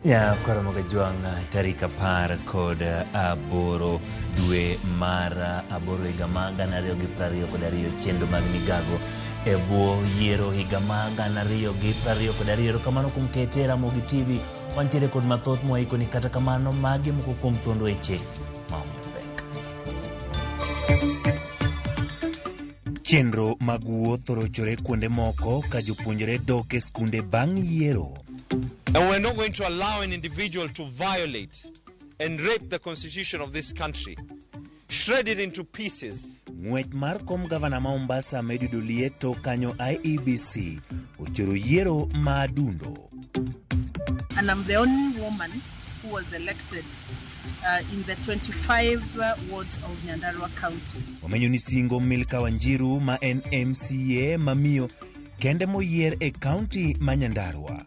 Nyakoromoga Jwang' tarik 18 dwe mar aboro higa ma 2022, chenro mag migago e bwo yiero higa ma 2022. Erokamano kuom kete e Ramogi TV. Wantiere kod mathoth mwaikoni, kata kamano magi moko kuom thuond weche ma omiyo pek. Chenro mag wuoth orochore kuonde moko ka jopuonjre dok e skunde bang' yiero. And we're not going to allow an individual to violate and rape the constitution of this country, shred it into pieces. Ng'wech mar kom gavana ma Mombasa medo yudo liet tok kanyo IEBC ochoro yiero ma adundo. And I'm the only woman who was elected in the 25 wards of Nyandarua County. Wamenyo ni singo Milka Wanjiru ma en MCA mamiyo kende moyier e kaunti ma Nyandarua.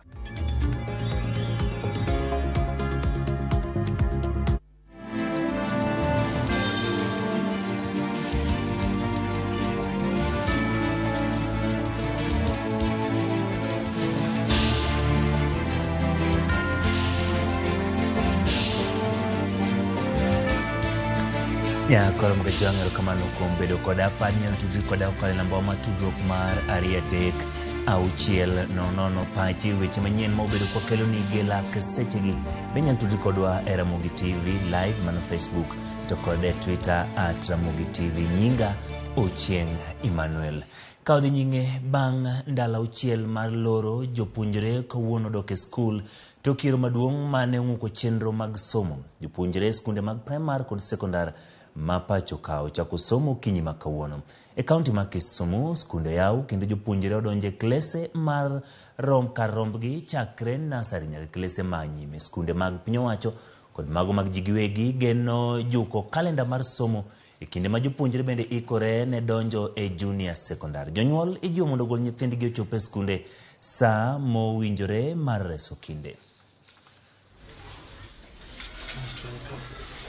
Nyakoro Mgajwang', erokamano kuom bedo koda. Apar ni inyalo tudri koda kokalo e namba mar tudruok mar 23600. Pachi weche manyien ma obedo kwakeloni gi lak sechegi. Be inyalo tudri kodwa e Ramogi TV live mano Facebook to kod e Twitter at Ramogi TV. Nyinga Ochieng' Emmanuel. Ka odhi nyime bang' ndalo 6 mar loro jopuonjre kawuono dok e skul tok yiero maduong' mane ong'uko chenro mag somo. Jopuonjre e skunde mag primar kod sekondar ma pacho ka ochako somo okinyi ma kawuono. E kaunti ma Kisumu, skunde oyaw kendo jopuonjre odonjo e klese mar rom kar rombgi chakre nasari nyaka klese ma nyime. Skunde mag piny owacho kod mago mag ji giwegi geno juko kalenda mar somo e kinde ma jopuonjre bende ikore ne donjo e junior secondary. Jonyuol ijiwo mondo ogol nyithindgi ochop e skunde saa mowinjore mar reso kinde.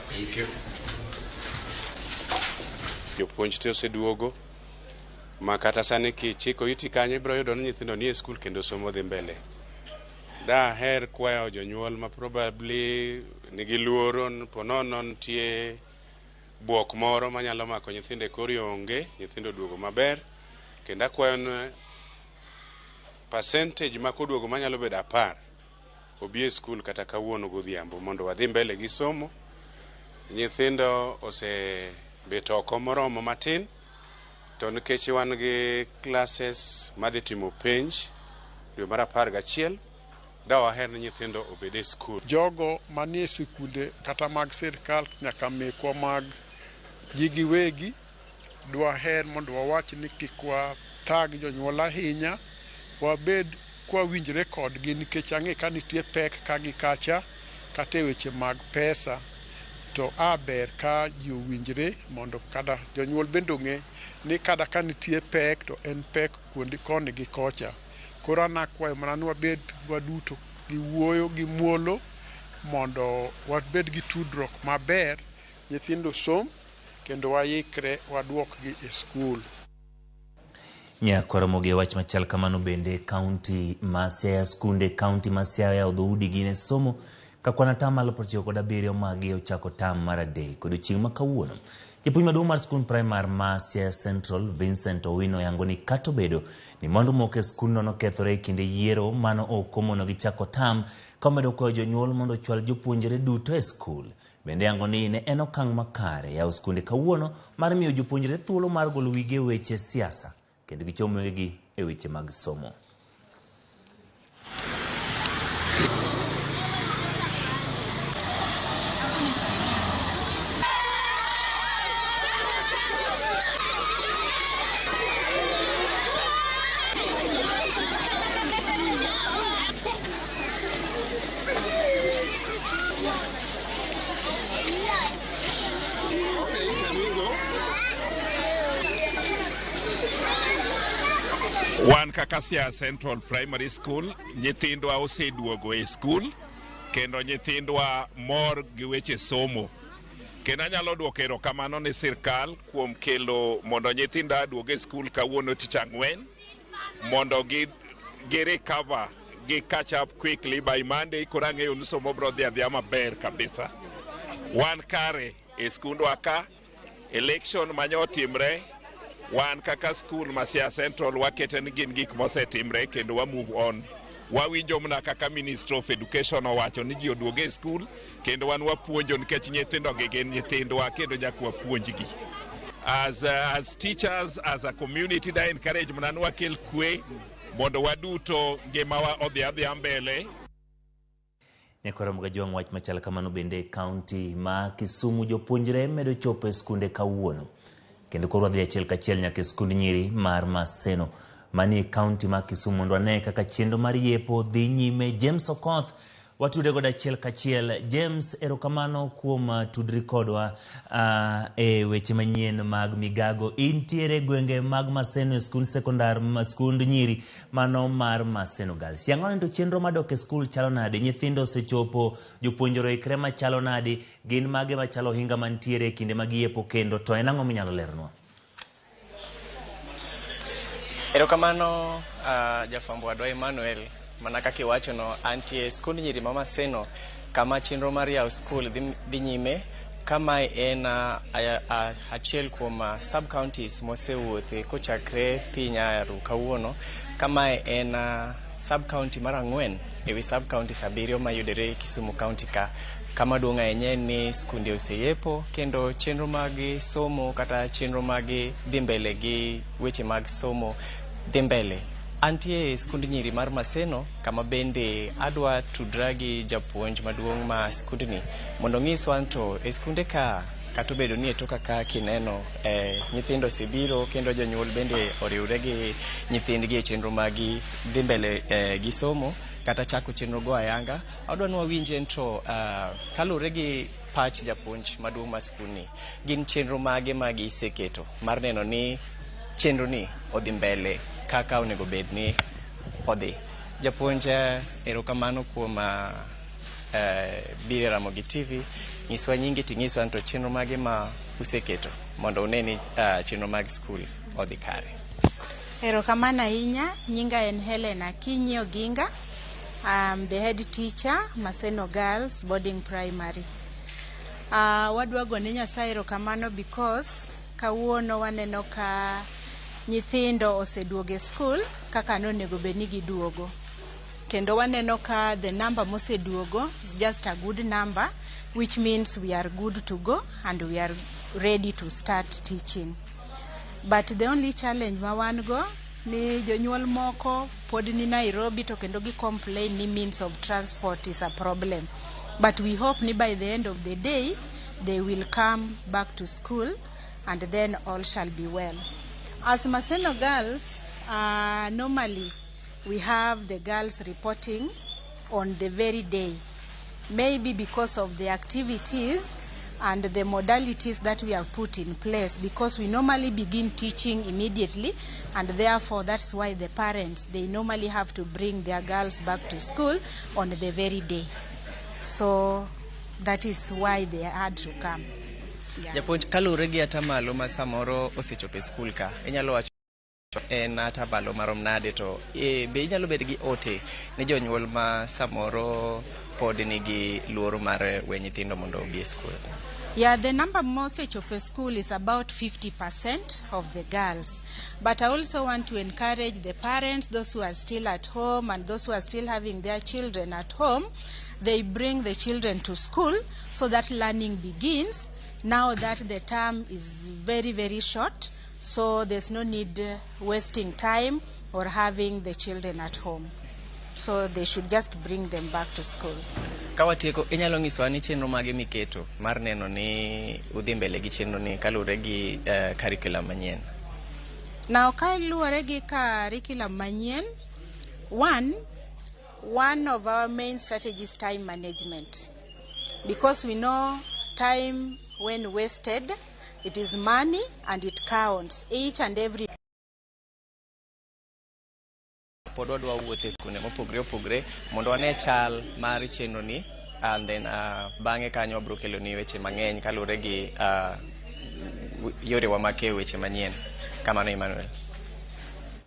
Thank you. Jopuonj te oseduogo ma kata sani kichiko iti kanyo ibiro yudo ni nyithindo nie skul kendo somo dhi mbele. Daher kwayo jonyuol ma probably nigi luoro po nono nitie buok moro manyalo mako nyithindo e kor yo, onge, nyithindo oduogo maber kendo akwayo ni percentage ma koduogo manyalo bedo 10 obi e skul kata kawuono godhiambo mondo wadhi mbele gi somo. Nyithindo osebet oko moromo matin to nikech wan gi classes madhi timo penj dwe mar 11, da waher ni nyithindo obed e skul. Jogo manie sikunde kata mag sirkal nyaka mekwa mag ji giwegi, dwaher mondo wawach ni kik wathag jonyuol ahinya, wabed kwawinjre kodgi nikech ang'e ka nitie pek ka gi kacha kata e weche mag pesa, to a ber ka ji owinjre mondo kata jonyuol bende ong'e ni kata ka nitie pek to en pek kuonde koni gi kocha. Koro an akwayo mana ni wabed waduto gi wuoyo gi muolo mondo wabed gi tudruok maber, nyithindo som kendo waikre waduokgi e skul. Nyakwar Ramogi, wach machal kamano bende kaunti ma Siaya, skunde kaunti ma Siaya odhoudi gin e somo ka kwan atamalo 97 magi ochako tam mar 3 odiochieng' ma kawuono. Japuonj maduong' mar skund primar ma Siaya Central Vincent Owino yango ni kata obedo ni mwandu moko e skundno nokethore e kinde yiero, mano ok omonogi chako tam ka omedo kwayo jonyuol mondo ochwal jopuonjre duto e skul. Bende yango ni ne en okang' makare yawo skunde kawuono mar miyo jopuonjre thuolo mar golo wigi e weche siasa kendo gichom wengegi e weche mag somo. Wan kaka Siaya Central Primary School, nyithindwa oseduogo e skul kendo nyithindwa mor gi weche somo. Kendo anyalo duoko erokamano ne sirkal kuom kelo mondo nyithinda aduog e skul kawuono tich ang'wen mondo gi recover Gi catch up quickly by Monday. Koro ang'eyo ni somo biro dhi adhiya maber kabisa. Wan kare e skundwa ka election manyo otimre wan kaka skul ma Siaya Central wakete ni gin gik mosetimre kendo wa move on. Wawinjo mana kaka Minister of Education owacho ni ji oduog e skul kendo wan wapuonjo nikech nyithindo gi gin nyithindwa kendo nyaka wapuonjgi. As teachers, as a community, da encourage mana ni wakel kwe mondo waduto ngimawa odhi adhiya mbele. Nyakoro Mgajwang' wach machal kamano bende e kaunti ma Kisumu jopuonjre medo chopo e skunde kawuono. Kendo koro wadhi achiel kachiel nyaka e skund nyiri mar Maseno manie kaunti ma Kisumu mondo wane kaka chenro mar yepo dhi nyime. James Okoth watude godo achiel kachiel. James, erokamano kuom tudri kodwa e weche manyien mag migago. Intiere gwenge mag Maseno e skund sekondar, skund nyiri mano mar Maseno Girls. Yang'o to chenro mar dok e skul chalo nade? Nyithindo osechopo, jopuonjre oikre machalo nade? Gin mage machalo ohinga mantiere e kinde mag yepo kendo to en ang'o minyalo leronwa? Erokamano jafwambo wadwa Emmanuel. Mana kaka iwachono, antie e skund nyiri ma Maseno kama chenro mar yawo skul dhi nyime. Kamae en achiel kuom sub counties mosewuothe kochakre piny Aru kawuono. Kamae en sub county mar 4 ewi sub counties 7 mayudore Kisumu County ka. Kama duong' ahinya en ni skunde oseyepo kendo chenro mag somo kata chenro mag dhi mbele gi weche mag somo dhi mbele. Antie e skund nyiri mar Maseno kama bende adwa tudra gi japuonj maduong' ma skundni mondo onyiswa to e skunde ka kata obedo ni e toka ka kineno nyithindo osebiro kendo jonyuol bende oriwre gi nyithindgi e chenro mag dhi mbele gi somo kata chako chenro go ayanga. Adwa ni wawinj en to kaluwore gi pach japuonj maduong' ma skundni, gin chenro mage ma giseketo mar neno ni chenro ni odhi mbele kaka onego bed ni odhi. Japuonj, erokamano kuom biro e Ramogi TV. Nyiswa nyingi ting'iswa ni to chenro mage ma useketo mondo une ni chenro mag skul odhi kare. Erokamano ahinya. Nyinga en Helen Akinyi Oginga. I'm the head teacher, Maseno Girls Boarding Primary. Wadwa gone Nyasaye erokamano because kawuono waneno ka nyithindo oseduogo e skul kaka nonego bed ni giduogo. Kendo waneno ka the number moseduogo is just a good number, which means we are good to go and we are ready to start teaching. But the only challenge ma wan go ni jonyuol moko pod ni Nairobi to kendo gi complain ni means of transport is a problem. But we hope ni by the end of the day they will come back to school and then all shall be well. As Maseno girls, normally we have the girls reporting on the very day. Maybe because of the activities and the modalities that we have put in place, because we normally begin teaching immediately, and therefore that's why the parents, they normally have to bring their girls back to school on the very day. So that is why they had to come. Yeah. Japuonj, kaluwore gi atamalo ma samoro osechopo e skul ka, inyalo wacho en atamalo marom nade to be inyalo bedo gi ote ne jonyuol ma samoro pod nigi luoro mar we nyithindo mondo obi e skul? Yeah, the number mosechopo e school is about 50% of the girls. But I also want to encourage the parents, those who are still at home and those who are still having their children at home, they bring the children to school so that learning begins. Now that the term is very, very short, so there's no need wasting time or having the children at home. So they should just bring them back to school. Ka watieko, inyalo nyisowa ni chenro mage miketo mar neno ni udhi mbele gi chenro ni kaluwore gi curriculum manyien? Now, kaluwore gi curriculum manyien, one of our main strategies is time management. Because we know time when wasted, it is money and it counts each and every Pod wadwa wuotho e skunde mopogre opogre mondo wane chal mar chenro ni and then bang'e kanyo wabiro kelo ni weche mang'eny kaluwore gi yorewa mag keyo weche manyien. Kamano, Emmanuel.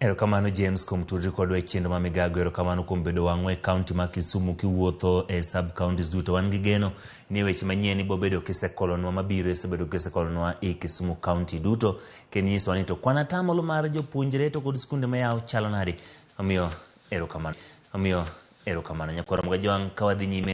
Erokamano James kuom tudri kodwa e chenro ma migago. Erokamano kuom bedo wang'wa e kaunti ma Kisumu kiwuotho e sub counties duto. Wan gi geno ni weche manyien ibiro bedo kisekolonwa mabiro isebedo kisekolonwa e Kisumu kaunti duto. Kendo inyisowa ni to kwan atamalo mar jopuonjre to kod skunde mayaw chalo nade. Omiyo erokamano. Omiyo erokamano. Nyakwar Ramogi Ajwang' ka wadhi nyime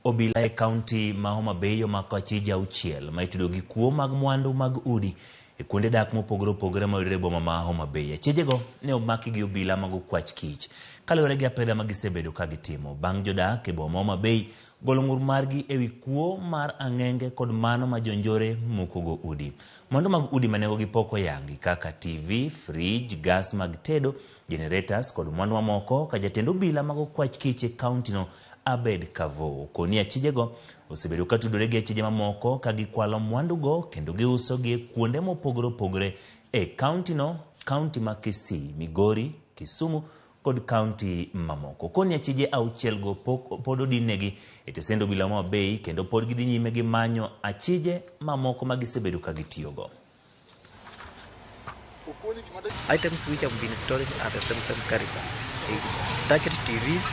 obila e kaunti ma Homa Bay omako achije auchiel ma itudo gi kuo mag mwandu mag udi e kuonde dak mopogore opogore mayudore e boma ma Homa Bay. Achijego ne omaki gi obila mag okwach kich kaluwore gi apedha ma gisebedo ka gitimo bang' jodak e boma ma Homa Bay golo ng'ur margi ewi kuo mar ang'enge kod mano ma jonjore mukogo udi. Mwandu mag udi ma nengogi pok oyangi kaka TV, fridge, gas mag tedo, generators kod mwandu mamoko ka jatend obila mag okwach kich e kaunti no Abed Kavo koni achijego osebedo ka tudore gi achije mamoko ka gikwalo mwandugo kendo giusogi e kuonde mopogore opogore e kaunti no, kaunti ma Kisii, Migori, Kisumu kod kaunti mamoko. Koni achije auchielgo pod odinnegi e tesend obila ma Homa Bay kendo pod gidhi nyime gi manyo achije mamoko ma gisebedo ka gitiyogo. Items which have been stolen are the same caliber. Target TVs,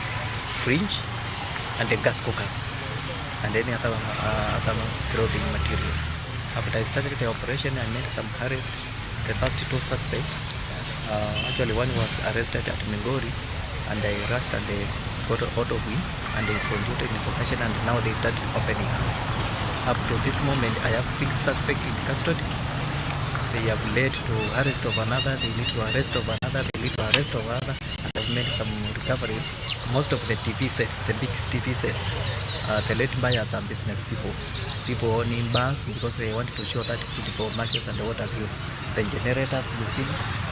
fridge, and the gas cookers, and any other clothing materials. After I started the operation, I made some arrests. The first two suspects, actually one was arrested at Migori, and I rushed and they got out of him, and they produced information, and now they started opening up. Up to this moment, I have 6 suspects in custody. They have led to arrest of another, they lead to arrest of another, they lead to arrest of another, and have made some recoveries. Most of the TV sets, the big TV sets, the late buyers are business people, people owning bars because they want to show that football matches and what have you. The generators, you see,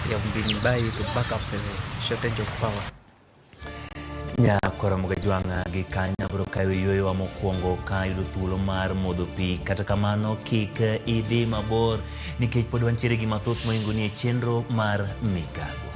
they have been buying to back up the shortage of power. Nyakwar Ramogi Ajwang' gi kanyo biro kayo yueyowa mokwongo ka yudo thuolo mar modho pi. Kata kamano kik idhi mabor nikech pod wantiere gi mathoth mohingo ni e chenro mar migago.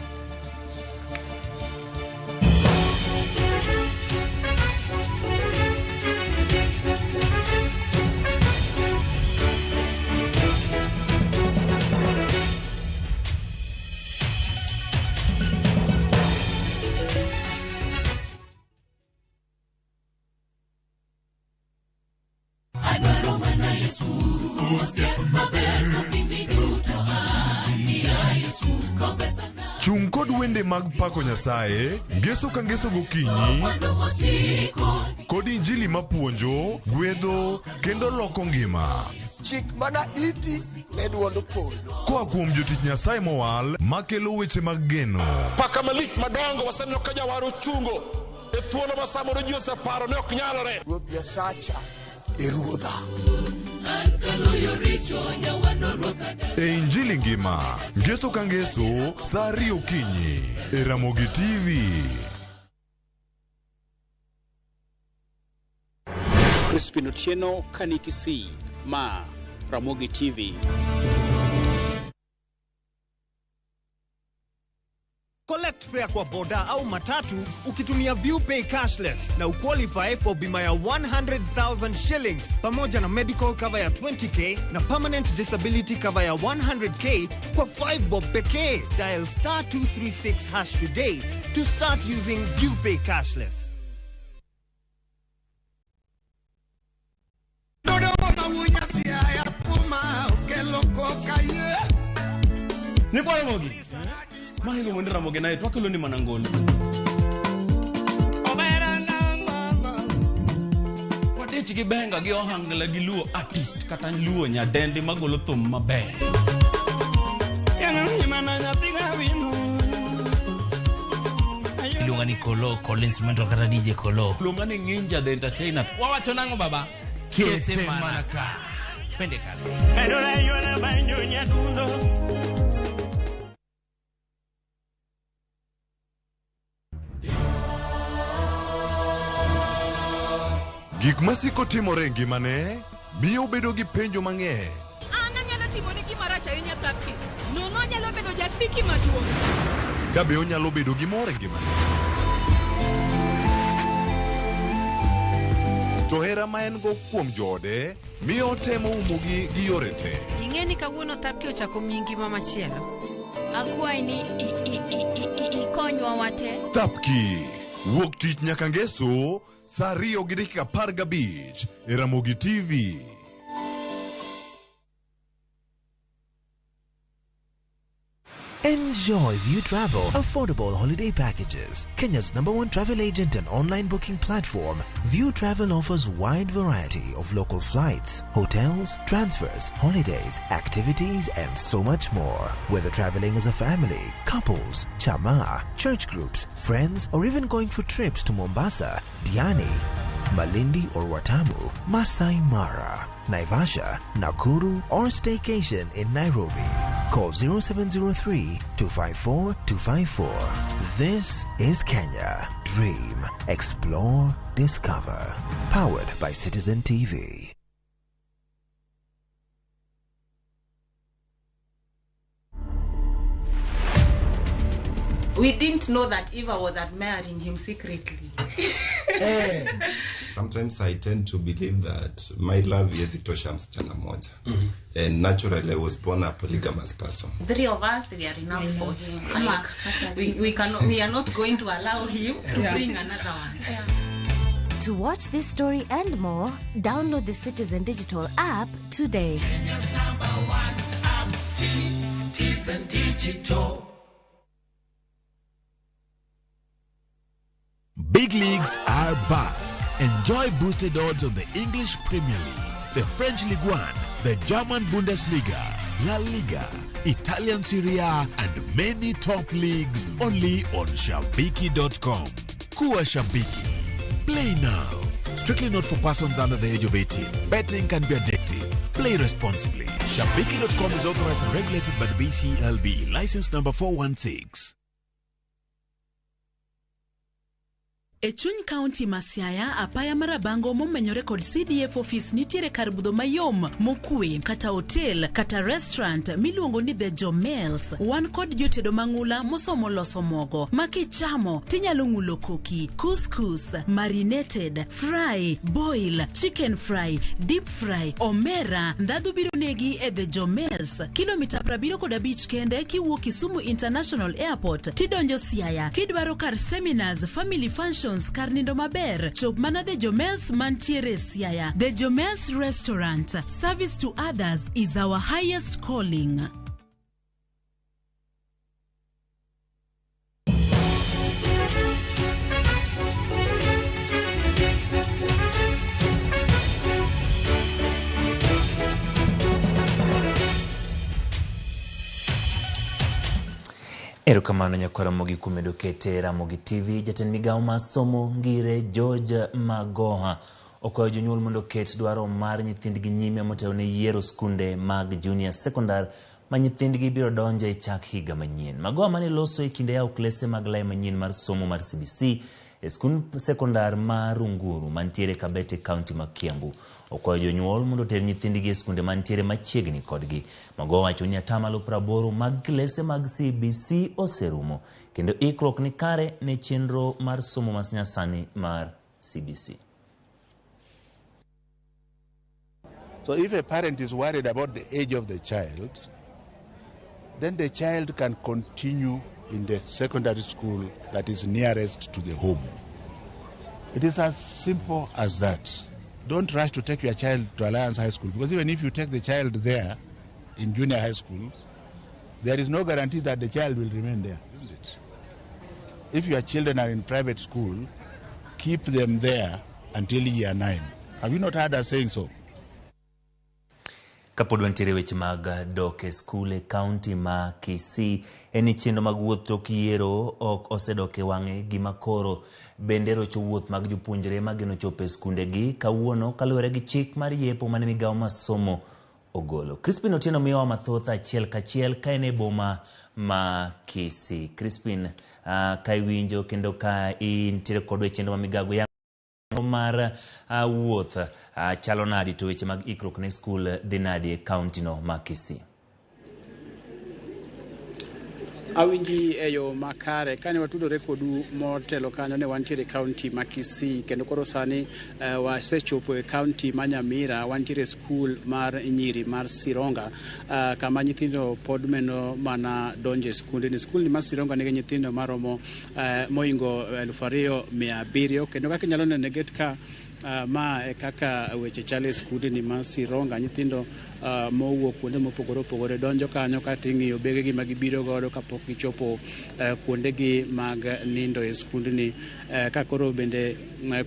Chung kod wende mag pako Nyasaye, ngeso ka ngeso gokinyi, kod injili mapuonjo, gwedho kendo loko ngima. Chik mana iti ne duond polo. Koa kuom jotich Nyasaye mowal makelo weche mag geno. Paka malich madongo waseneno ka jawar ochungo e thuolo ma samoro ji oseparo ne ok nyalore. Ruoth Nyasacha e ruodha. E injili ngima, ngeso ka ngeso, saa 2 okinyi, e Ramogi TV. Crispin Otieno, Kanikisi, Ma, Ramogi TV. Collect fare kwa boda au matatu ukitumia ViewPay cashless na uqualify for bima ya 100,000 shillings pamoja na medical cover ya 20k na permanent disability cover ya 100k kwa 5 bob pekee. Dial star 236 hash today to start using ViewPay cashless. Nyikwa Ramogi. Mahigo mondo Ramogi naye twakelo ni manangolo. Wadich gi benga gi ohangla gi luo artist kata luo nyadendi magolo thum maber. Iluonga ni Kolo, Kolo instrumental kata DJ Kolo. Iluonga ni Nginja the entertainer. Wawacho nang'o baba? Kete mana ka. Twende kazi. Gik masiko timore e ngimane miyo obedo gi penjo mang'eny. An anyalo timoni gima rach ahinya Thapki. Nono anyalo bedo jasiki maduong'. Ka be onyalo bedo gi mor e ngimane. To hera ma en go kuom joode miyo otemo umogi gi yore te. Ing'e ni kawuono Thapki ochako miyi ngima machielo. Akwayi ni Konywa wate. Thapki wuok tich nyaka ngeso saa 2 gi dakika 15 e Ramogi TV. Enjoy View Travel affordable holiday packages. Kenya's number one travel agent and online booking platform, View Travel offers wide variety of local flights, hotels, transfers, holidays, activities, and so much more. Whether traveling as a family, couples, chama, church groups, friends, or even going for trips to Mombasa, Diani, Malindi or Watamu, Masai Mara, Naivasha, Nakuru, or staycation in Nairobi. Call 0703 254 254. This is Kenya. Dream, explore, discover. Powered by Citizen TV. We didn't know that Eva was admiring him secretly. Sometimes I tend to believe that my love haiwezi tosha msichana moja. And naturally I was born a polygamous person. Three of us, we are enough for him. Like, we cannot, we are not going to allow him to bring another one. To watch this story and more, download the Citizen Digital app today. Citizen Digital. Big leagues are back. Enjoy boosted odds on the English Premier League, the French Ligue 1, the German Bundesliga, La Liga, Italian Serie A, and many top leagues only on Shabiki.com. Kuwa Shabiki. Play now. Strictly not for persons under the age of 18. Betting can be addictive. Play responsibly. Shabiki.com is authorized and regulated by the BCLB. License number 416. E chuny kaunti ma Siaya, apaya mar Rabango momenyore kod CDF office nitiere kar budho mayom mokwe kata hotel kata restaurant miluongo ni The Jomels. Wan kod jotedo mang'ula mosomo loso mogo ma kichamo tinyalo ng'ulo koki, couscous, marinated, fry, boil, chicken fry, deep fry, omera. Ndhadhu biro negi e The Jomels, kilomita 75 kende kiwuok Kisumu International Airport tidonjo Siaya. Kidwaro kar seminars, family functions, kar nindo maber, chop mana The Jomels mantiere Siaya. The Jomels Restaurant, service to others is our highest calling. Erokamano nyakwar Ramogi kuom medo kete Ramogi TV. Jatend migawo mar somo Ngire George Magoha okwayo jonyuol mondo oket dwaro mar nyithindgi nyime motelo ne yiero skunde mag junior secondary ma nyithindgi biro donjo e chak higa manyien. Magoha mane loso e kinde yawo klese mag lai manyien mar somo mar CBC e skund sekondar ma Runguru mantiere Kabete, kaunti ma Kiambu. Okwayo jonyuol mondo oter nyithindgi e skunde mantiere machiegni kodgi. Magoha wacho ni 80% mag klese mag CBC oserumo kendo ikruok ni kare ne chenro mar somo ma nyasani mar CBC. So if a parent is worried about the age of the child, then the child can continue in the secondary school that is nearest to the home. It is as simple as that. Don't rush to take your child to Alliance High School, because even if you take the child there in junior high school, there is no guarantee that the child will remain there, isn't it? If your children are in private school, keep them there until year 9. Have you not heard us saying so? Kapod wantiere weche mag dok e skul e kaunti ma Kisii, en ni chenro mag wuoth tok yiero ok osedok e wang'e gima koro bende rocho wuoth mag jopuonjre mageno chopo e skundegi kawuono kaluwore gi chik mar yepo mane migawo mar somo ogolo. Crispin Otieno miyowa mathoth achiel kachiel ka en e boma ma Kisii. Crispin, ka iwinjo kendo ka intiere kodwa e chenro ma migago mar wuoth chalo nadi to weche mag ikruok ne skul dhi nadi e kaunti no ma Kisii? Awinji e yo makare. Kane watudore kodu motelo kanyo ne wantiere e kaunti ma Kisii kendo koro sani wasechopo e kaunti ma Nyamira. Wantiere e skul mar nyiri mar Sironga kama nyithindo pod meno mana donjo e skundni. Skul mar Sironga nigi nyithindo maromo moingo 2700 kendo kaka inyalo neno e gate ka ma e kaka weche chalo e skundni mar Sironga. Nyithindo mowuok kuonde mopogore opogore donjo kanyo kato ing'iyo begegi ma gibiro godo kapok gichopo kuondegi mag nindo e skundni. Ka koro bende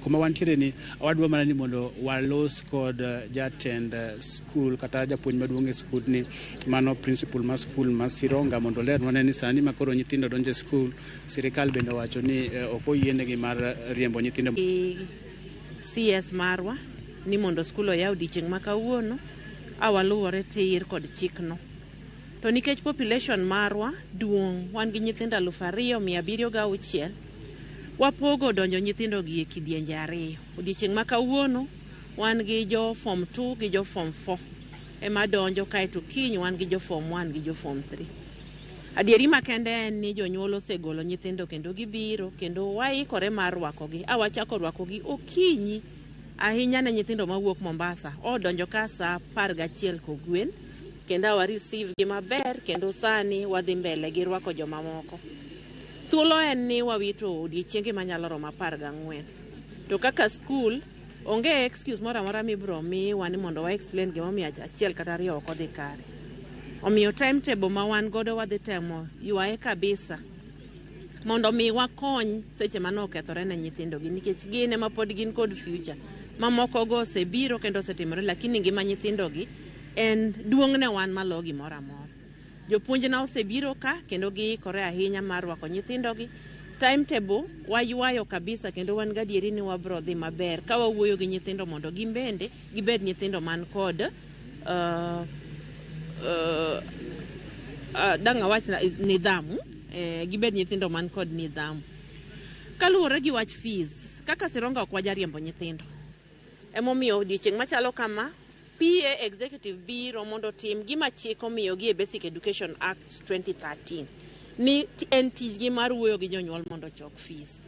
kuma wantiere ni wadwa mana ni mondo walos kod jatend skul kata japuonj maduong' e skundni, mano principal mar skul mar Sironga, mondo olernwa ni sani ma koro nyithindo donjo e skul, sirikal bende owacho ni ok oyienegi mar riembo nyithindo. CS marwa ni mondo skul oyaw odiochieng' ma kawuono awaluwore tir kod chikno. To nikech population marwa duong', wan gi nyithindo 2706, wapogo donjo nyithindo gi e kidienje ariyo. Odiochieng' ma kawuono wan gi jo form 2 gi jo form 4 ema donjo, kaeto kiny wan gi jo form 1 gi jo form 3. Adieri makende en ni jonyuol osegolo nyithindo kendo gibiro kendo waikore mar rwakogi. Awachako rwakogi okinyi ahinya ne nyithindo mawuok Mombasa. Odonjo ka saa 11 kogwen kendo awa receive gi maber kendo sani wadhi mbele gi rwako jomamoko. Thuolo en ni wawito odiechienge manyalo romo 14. To kaka skul onge excuse moro amora mibiro miwa ni mondo wa explain gimomiyo achiel kata ariyo ok odhi kare. Omiyo timetable ma wan godo wadhi temo ywaye kabisa mondo mi wakony seche mane okethore ne nyithindo gi, nikech gin ema pod gin kod future. Mamoko go osebiro kendo osetimore, lakini ngima nyithindo gi en duong' ne wan malo gimoro amora. Jopuonjna osebiro ka kendo giikore ahinya mar rwako nyithindo gi. Timetable waywayo kabisa kendo wan gadieri ni wabro dhi maber ka wawuoyo gi nyithindo mondo gin bende gibed nyithindo man kod dang' awach nidhamu, gibed nyithindo man kod nidhamu. Kaluwore gi wach fees, kaka Sironga ok wajariembo nyithindo. Emomiyo odiochieng' machalo kama, PA Executive biro mondo otim gima chik omiyogi e Basic Education Act 2013 ni en tijgi mar wuoyo gi jonyuol mondo ochok fees.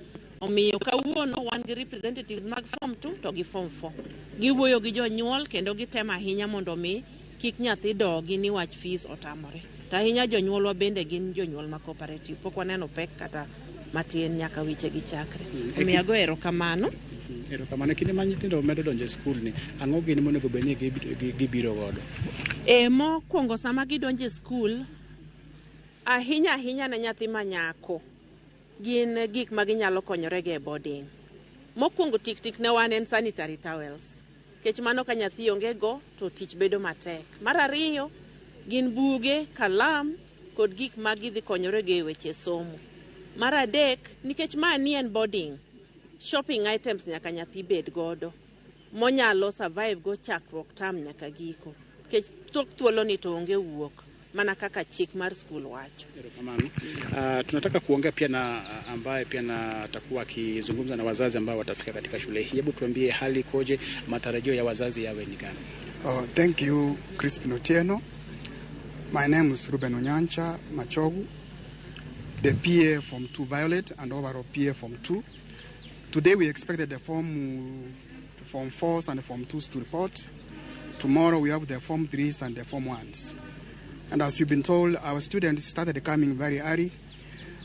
Omiyo kawuono wan gi representatives mag form 2 to gi form 4. Giwuoyo gi jonyuol kendo gitemo ahinya mondo mi kik nyathi dogi ni wach fees otamore. To ahinya jonyuolwa bende gin jonyuol ma cooperative. Pok waneno pek kata matin nyaka weche gi chakre. Omiyo ago erokamano. Erokamano. Kinde ma nyithindo medo donjo e skul ni, ang'o gini monego bed ni gibiro godo? Mokwongo sama gidonjo e skul, ahinya ahinya ne nyathi ma nyako, gin gik ma ginyalo konyorego e boarding. Mokwongo tik tik ne wan en sanitary towels. Nikech mano ka nyathi onge go to tich bedo matek. Mar ariyo, gin buge, kalam kod gik ma gidhi konyorego e weche somo. Mar adek, nikech ma ni en boarding, shopping items nyaka nyathi bed godo monyalo survive go chakruok term nyaka giko. Nikech tok thuolo ni to onge wuok mana kaka chik mar skul wacho. Erokamano. Tunataka kuongea pia na ambaye pia na atakuwa akizungumza na wazazi ambao watafika katika shule hii. Hebu tuambie hali ikoje, matarajio ya wazazi yawe ni gani? Thank you, Crispin Otieno. My name is Ruben Onyancha Machogu, the PA Form 2 Violet and overall PA Form 2. Today we expected the Form 4s and the Form 2s to report. Tomorrow we have the Form 3s and the Form 1s. And as you've been told, our students started coming very early,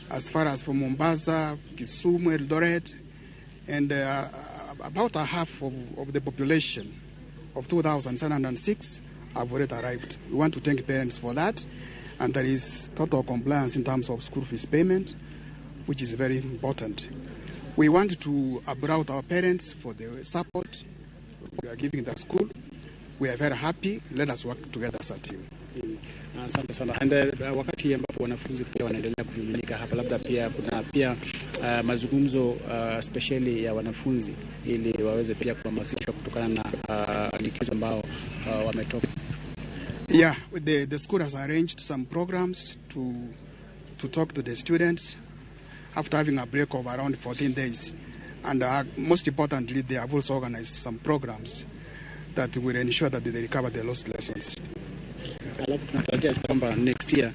as far as from Mombasa, Kisumu, Eldoret, and about a half of the population of 2,706 have already arrived. We want to thank parents for that, and there is total compliance in terms of school fees payment, which is very important. We want to applaud our parents for the support we are giving the school. We are very happy. Let us work together as a team. Asante sana. And wakati ambapo wanafunzi pia wanaendelea kumiminika hapa, labda pia kuna pia mazungumzo speciali ya wanafunzi ili waweze pia kuhamasishwa kutokana na likizo ambao wametoka. Yeah, the school has arranged some programs to talk to the students after having a break of around 14 days. And most importantly, they have also organized some programs that will ensure that they recover the lost lessons. Alafu tunatarajia kwamba next year,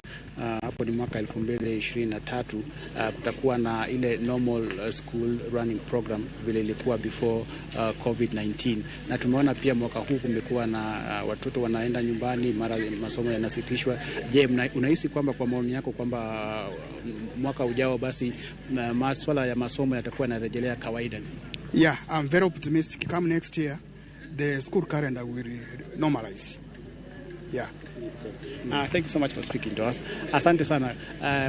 hapo ni mwaka 2023, kutakuwa na ile normal school running program vile ilikuwa before COVID-19. Na tumeona pia mwaka huu kumekuwa na watoto wanaenda nyumbani, mara masomo yanasitishwa. Je, unahisi kwamba kwa maoni yako kwamba mwaka ujao basi maswala ya masomo yatakuwa yanarejelea kawaida? Yeah, I'm very optimistic. Come next year, the school calendar will normalize. Yeah. Thank you so much for speaking to us. Asante sana.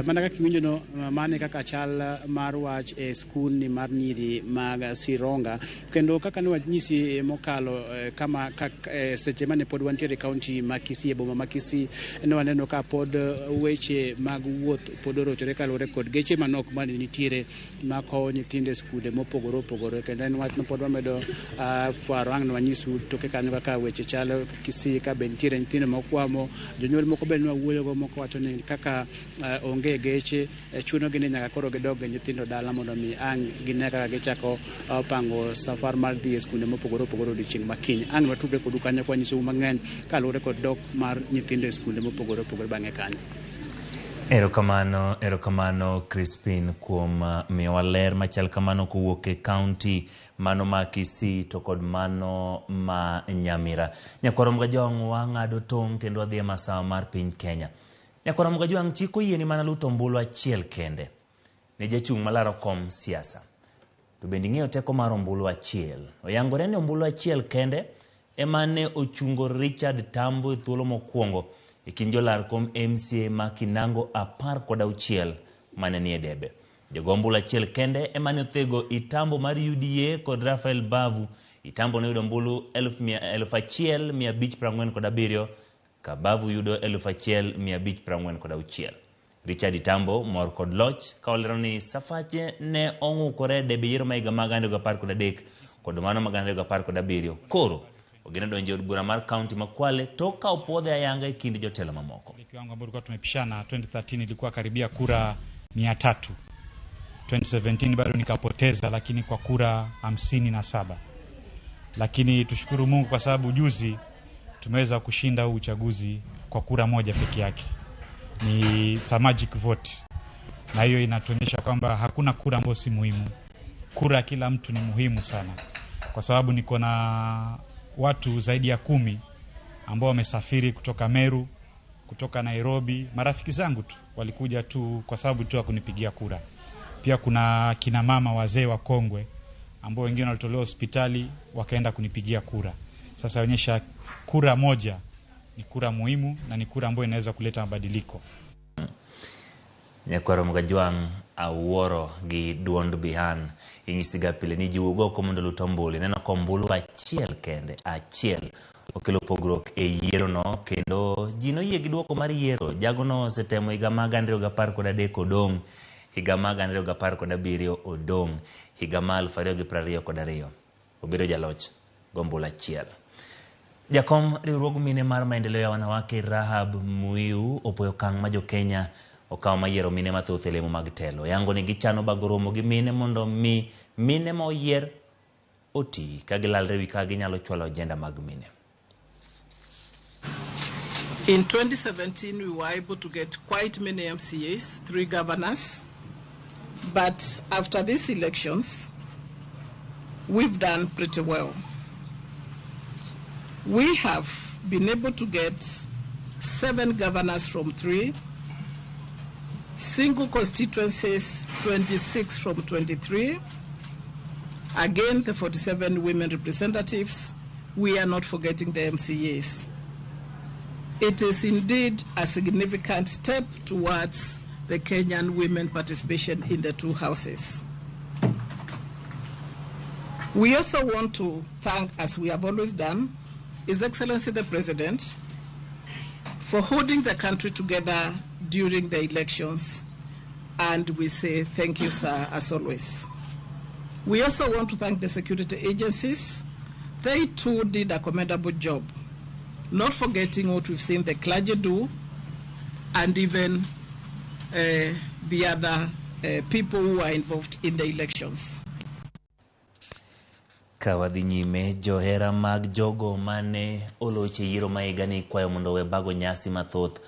Mana kaka iwinjo no, mane kaka chal mar wach e skul ni mar nyiri mag Sironga. Kendo kaka ne wanyisi mokalo kama kak, seche mane pod wantiere e kaunti ma Kisii, e boma ma Kisii, ne waneno ka pod weche mag wuoth pod orochore kaluwore kod geche manok mane nitiere makowo nyithindo e skunde mopogore opogore. Kendo en wach ma pod wamedo fwaro ang' ne wanyisu toke kanyo kaka weche chalo Kisii, ka be nitiere nyithindo mokwamo. Jonyuol moko be ne wawuoyogo, moko wacho ni kaka onge geche, chunogi ni nyaka koro gidog gi nyithindo dala mondo mi ang' gine kaka gichako pango safar mar dhi e skunde mopogore opogore odiochieng' ma kiny. Ang' watudre kodu kanyo kwa nyisou mang'eny kaluwore kod dok mar nyithindo e skunde mopogore opogore bang'e kanyo. Erokamano, erokamano Crispin kuom miyowa ler machal kamano kowuok e kaunti mano ma Kisii to kod mano ma Nyamira. Nyakwar Mgajwang' wang'ado tong' kendo wadhi e masawa mar piny Kenya. Nyakwar Mgajwang' chik oyieni mana luto ombulu achiel kende ne jachung' malaro kom siasa. To bende ing'eyo teko mar ombulu achiel. Oyangore ni ombulu achiel kende ema ne ochungo Richard Tambo e thuolo mokwongo e kind jolar kom MCA ma Kinango 16 mane nie debe. Jago ombulu achiel kende ema ne othego Itambo mar UDA kod Rafael Bavu. Itambo noyudo ombulu 1547 ka Bavu yudo 1546. Richard Itambo mor kod loch ka olero ni Safache ne ong'ukore e debe yiero ma higa mag 2013 kod mano mag 2017. Koro ogeno donjo e od bura mar kaunti ma Kwale tok ka opuodhe ayanga e kind jotelo mamoko. Kiwango ambayo tulikuwa tumepishana 2013 ilikuwa karibia kura 300. 2017 bado nikapoteza, lakini kwa kura 57. Lakini tushukuru Mungu kwa sababu juzi tumeweza kushinda huu uchaguzi kwa kura moja peke yake. Ni a magic vote. Na hiyo inatuonyesha kwamba hakuna kura ambayo si muhimu. Kura kila mtu ni muhimu sana. Kwa sababu niko na watu zaidi ya 10 ambao wamesafiri kutoka Meru, kutoka Nairobi, marafiki zangu tu walikuja tu kwa sababu tu ya kunipigia kura. Pia kuna kina mama wazee wa kongwe ambao wengine walitolewa hospitali wakaenda kunipigia kura. Sasa onyesha kura moja ni kura muhimu na ni kura ambayo inaweza kuleta mabadiliko. Nyakwaro Mgajwang' awuoro gi duond Bihan inyisiga pile ni ji wuog oko mondo olut ombulu. Ineno ka ombulu achiel kende, achiel okelo pogruok e yiero no, kendo ji noyie gi duoko mar yiero. Jagono osetemo higa mag 2013 odong', higa mag 2017 odong', higa mar 2022 obedo jaloch gombulu achiel. Jakom riwruog mine mar maendeleo ya wanawake Rahab Muiu opoyo okang' ma jo-Kenya okawo mar yiero mine mathoth e lemo mag telo. Yango ni gichano bago romo gi mine mondo mi mine ma oyier oti ka gilalre wi ka ginyalo chwalo ajenda mag mine. In 2017, we were able to get quite many MCAs, 3 governors. But after these elections, we've done pretty well. We have been able to get 7 governors from 3, single constituencies 26 from 23. Again, the 47 women representatives, we are not forgetting the MCAs. It is indeed a significant step towards the Kenyan women participation in the 2 houses. We also want to thank, as we have always done, His Excellency the President for holding the country together during the elections, and we say thank you, sir, as always. We also want to thank the security agencies. They too did a commendable job, not forgetting what we've seen the clergy do and even the other people who are involved in the elections. Ka wadhi nyime, johera mag jogo mane olocho e yiero ma higani ikwayo mondo owe bago nyasi mathoth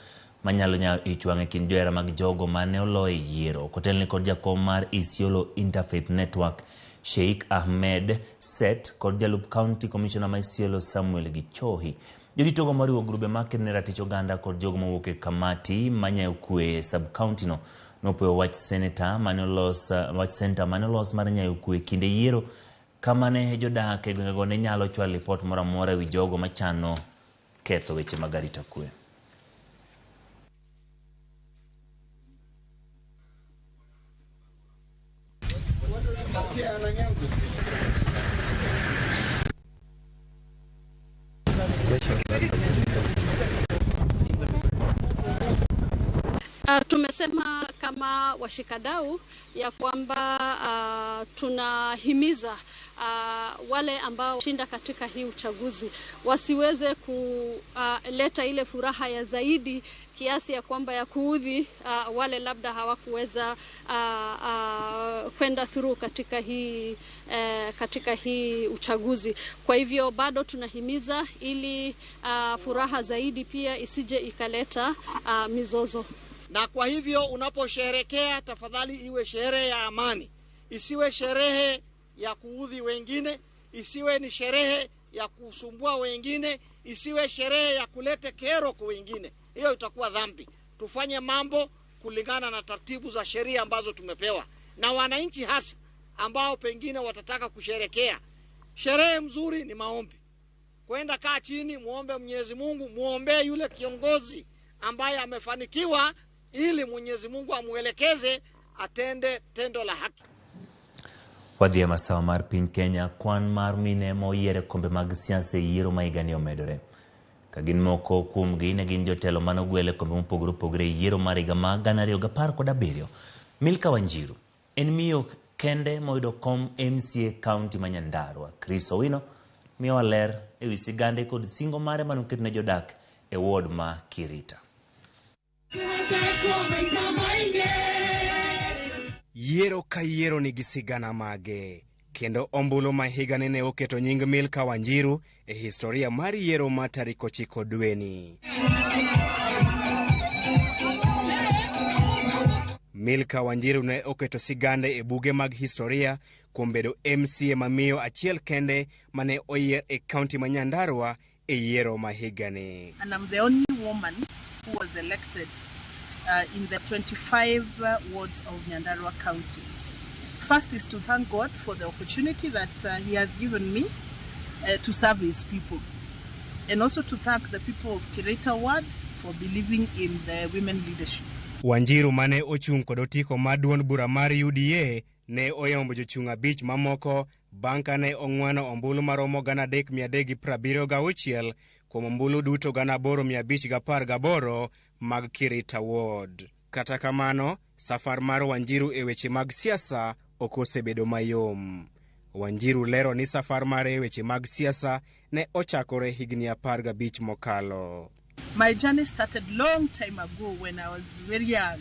manyalo nyayo ich wang' e kind johera mag jogo mane olo e yiero. Kotelni kod jakom mar Isiolo Interfaith Network, Sheikh Ahmed Set kod jalup County Commissioner ma Isiolo Samuel Gichohi. Joritogo moriwo grube makedo ne ratich oganda kod jogo mowuok e kamati manyayo kwe e sub-county no nopuoyo wach seneta mane olos wach senta mane olos mar nyayo kwe e kinde yiero kama ne jodak e gwengego ne nyalo chwalo lipot moro amora ewi jogo machano ketho weche mag arita kwe. Tumesema kama washikadau ya kwamba tunahimiza wale ambao shinda katika hii uchaguzi wasiweze kuleta ile furaha ya zaidi kiasi ya kwamba ya kuudhi wale labda hawakuweza kwenda through katika hii uchaguzi. Kwa hivyo bado tunahimiza ili furaha zaidi pia isije ikaleta mizozo. Na kwa hivyo unaposherehekea tafadhali iwe sherehe ya amani, isiwe sherehe ya kuudhi wengine, isiwe ni sherehe ya kusumbua wengine, isiwe sherehe ya kuleta kero kwa wengine. Hiyo itakuwa dhambi. Tufanye mambo kulingana na taratibu za sheria ambazo tumepewa. Na wananchi hasa ambao pengine watataka kusherehekea, sherehe mzuri ni maombi. Kwenda kaa chini, muombe Mwenyezi Mungu, muombe yule kiongozi ambaye amefanikiwa ili Mwenyezi Mungu amuelekeze atende tendo la haki. Wadhi e masawa mar piny Kenya, kwan mar mine moyier e kombe mag siasa e yiero ma higani omedore. Ka gin moko kuomgi ne gin jotelo mane ogwel e kombe mopogore opogore e yiero mar higa mar 2017. Milka Wanjiru en miyo kende moyudo kom MCA kaunti ma Nyandarua. Chris Owino miyowa ler ewi sigande kod singo mare mane oketo ne jodak e ward ma Kirita. Yiero ka yiero nigi sigana mage, kendo ombulu ma higani ne oketo nying Milka Wanjiru e historia mar yiero ma tarik 9 dweni. Milka Wanjiru ne oketo sigande e buge mag historia kuom bedo MCA mamiyo achiel kende mane oyier e kaunti ma Nyandarua e yiero ma higani. And I'm the only woman who was elected in the 25 wards of Nyandarua County. First is to thank God for the opportunity that he has given me to serve his people. And also to thank the people of Kirita Ward for believing in the women leadership. Wanjiru mane ochung' kod otiko mar duond bura mar UDA ne oyombo jochung' 5 mamoko bang' kane ong'wano ombulu maromo 3,376 kuom ombulu duto 8,518 mag Kirita Ward. Kata kamano, safar mar Wanjiru e weche mag siasa ok osebedo mayom. Wanjiru lero ni safar mare e weche mag siasa ne ochakore higni 15 mokalo. My journey started long time ago when I was very young,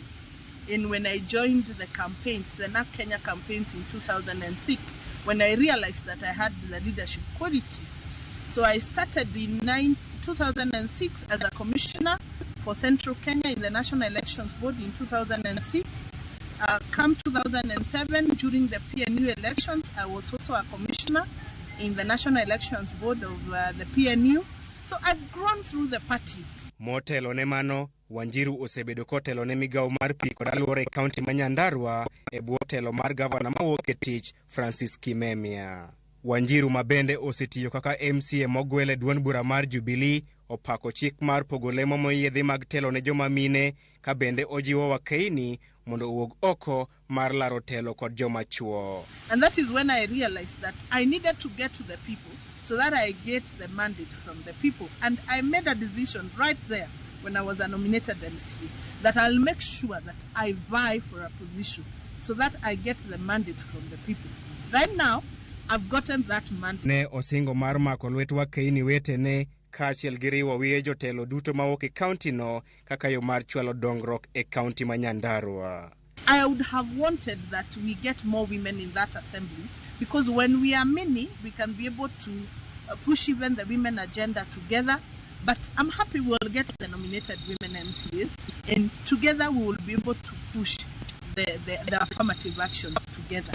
and when I joined the campaigns, the NARC Kenya campaigns in 2006, when I realized that I had the leadership qualities. So I started in 2006 as a commissioner for Central Kenya in the National Elections Board in 2006. Come 2007, during the PNU elections, I was also a commissioner in the National Elections Board of the PNU. So I've grown through the parties. Motelo ne mano, Wanjiru osebedo kotelo ne migawo mar pi kod alwora e kaunti ma Nyandarua e bwo telo mar gavana mawuok e tich Francis Kimemia. Wanjiru ma bende osetiyo kaka MCA mogwel e duond bura mar Jubilee opako chik mar pogo lemo moyiedhi mag telo ne joma mine ka bende ojiwo wakeini mondo owuog oko mar laro telo kod joma chuo. And that is when I realized that I needed to get to the people so that I get the mandate from the people. And I made a decision right there when I was a nominated MCA that I'll make sure that I vie for a position so that I get the mandate from the people. Right now, I've gotten that mandate. Ne osingo mar mako lwet wakeini wetene kaachiel gi riwo wiye jotelo duto mawuok e kaunti no kaka yo mar chwalo dongruok e kaunti ma Nyandarua. I would have wanted that we get more women in that assembly, because when we are many, we can be able to push even the women agenda together. But I'm happy we'll get the nominated women MCAs, and together we will be able to push the affirmative action together.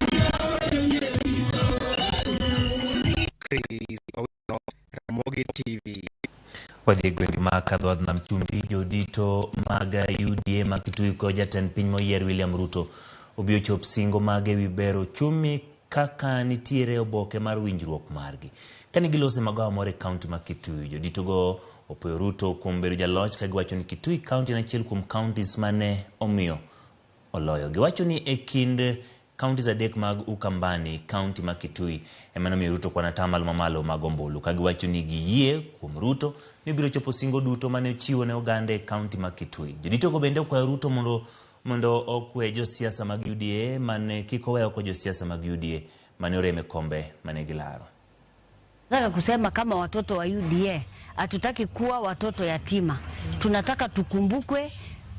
Chris Owino, Ramogi TV. Wadhi e gwenge mag Kadhowadh Nam Chumbi, jodito mag UDA ma Kitui kod jatend piny moyier William Ruto obi ochop singo mage ewi bero ochumi kaka nitiere oboke mar winjruok margi. Kane giloso e magawa moro e kaunti ma Kitui, joditogo opuoyo Ruto kuom bedo jaloch ka giwacho ni Kitui kaunti en achiel kuom counties mane omiyo oloyo. Giwacho ni e kind counties adek mag Ukambani, kaunti ma Kitui ema nomiyo Ruto kwan atamalo mamalo mag ombulu, ka giwacho ni giyie kuom Ruto ni obiro chopo singo duto mane ochiwo ne oganda e kaunti ma Kitui. Joditogo bende okwayo Ruto mondo okwe josiasa mag UDA mane kik owe oko josiasa mag UDA mane orem e kombe mane gilaro. Nataka kusema kama watoto wa UDA hatutaki kuwa watoto yatima. Tunataka tukumbukwe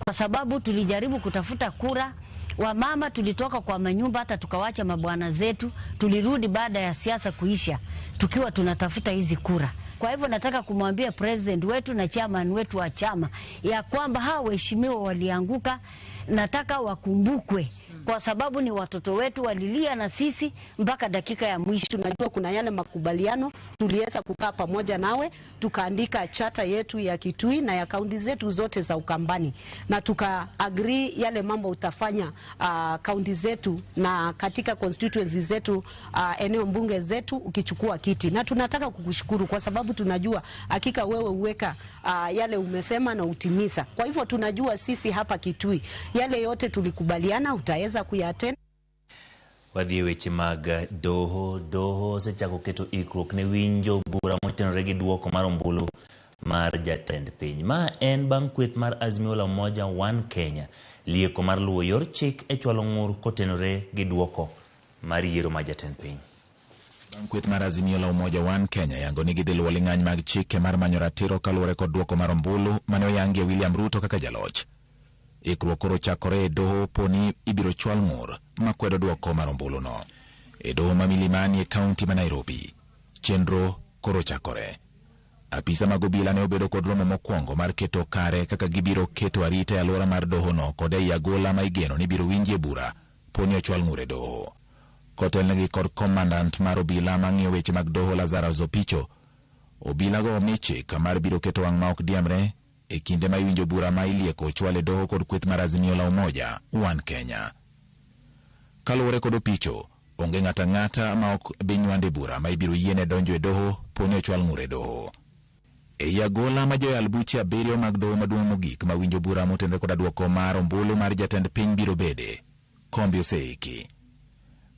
kwa sababu tulijaribu kutafuta kura. Wamama tulitoka kwa manyumba hata tukawacha mabwana zetu, tulirudi baada ya siasa kuisha tukiwa tunatafuta hizi kura. Kwa hivyo nataka kumwambia president wetu na chairman wetu wa chama ya kwamba hawa waheshimiwa walianguka, nataka wakumbukwe kwa sababu ni watoto wetu, walilia na sisi mpaka dakika ya mwisho. Tunajua kuna yale makubaliano tuliweza kukaa pamoja nawe, tukaandika chata yetu ya Kitui na ya kaunti zetu zote za Ukambani, na tuka agree yale mambo utafanya kaunti zetu na katika constituency zetu, eneo mbunge zetu ukichukua kiti. Na tunataka kukushukuru kwa sababu tunajua hakika wewe uweka yale umesema na utimiza. Kwa hivyo tunajua sisi hapa Kitui yale yote tulikubaliana utaweza kuyatenda. Wadhi e weche mag doho. Doho osechako keto ikruok ne winjo bura motenore gi duoko mar ombulu mar jatend piny. Ma en bang' kweth mar Azimio la Umoja One Kenya lieko mar luwo yor chik e chwalo ng'ur kotenore gi duoko mar yiero mar jatend piny. Bang' kweth mar Azimio la Umoja One Kenya yango ni gidhi luwo ling'any mag chike mar manyo ratiro kaluwore kod duoko mar ombulu mane oyangie William Ruto kaka jaloch. Ikruok koro chakore e doho poni ibiro chwal ng'ur makwedo duoko mar ombuluno. E doho ma Milimani e kaunti ma Nairobi, chenro koro chakore. Apisa mag obila ne obedo kod romo mokwongo mar keto kare kaka gibiro keto arita e alwora mar dohono kod ei agola ma igeno ni biro winjie bura poni ochwal ng'ur e doho. Kotelnegi kod komandant mar obila mang'iyo weche mag doho Lazarus Opicho, obilago omi chik mar biro keto wang' ma ok diemre e kinde ma iwinjo bura ma ilieko ochwal e doho kod kweth mar Azimio la Umoja One Kenya. Kaluwore kod Opicho, onge ng'ato ang'ata ma ok bi nywande bura ma ibiro yiene donjo e doho poni ochwal ng'ur e doho. Ei agola ma joyal buche 7 mag doho maduong' mogik ma winjo bura motenore koda duoko mar ombulu mar jatend piny biro bede, kombe oseiki.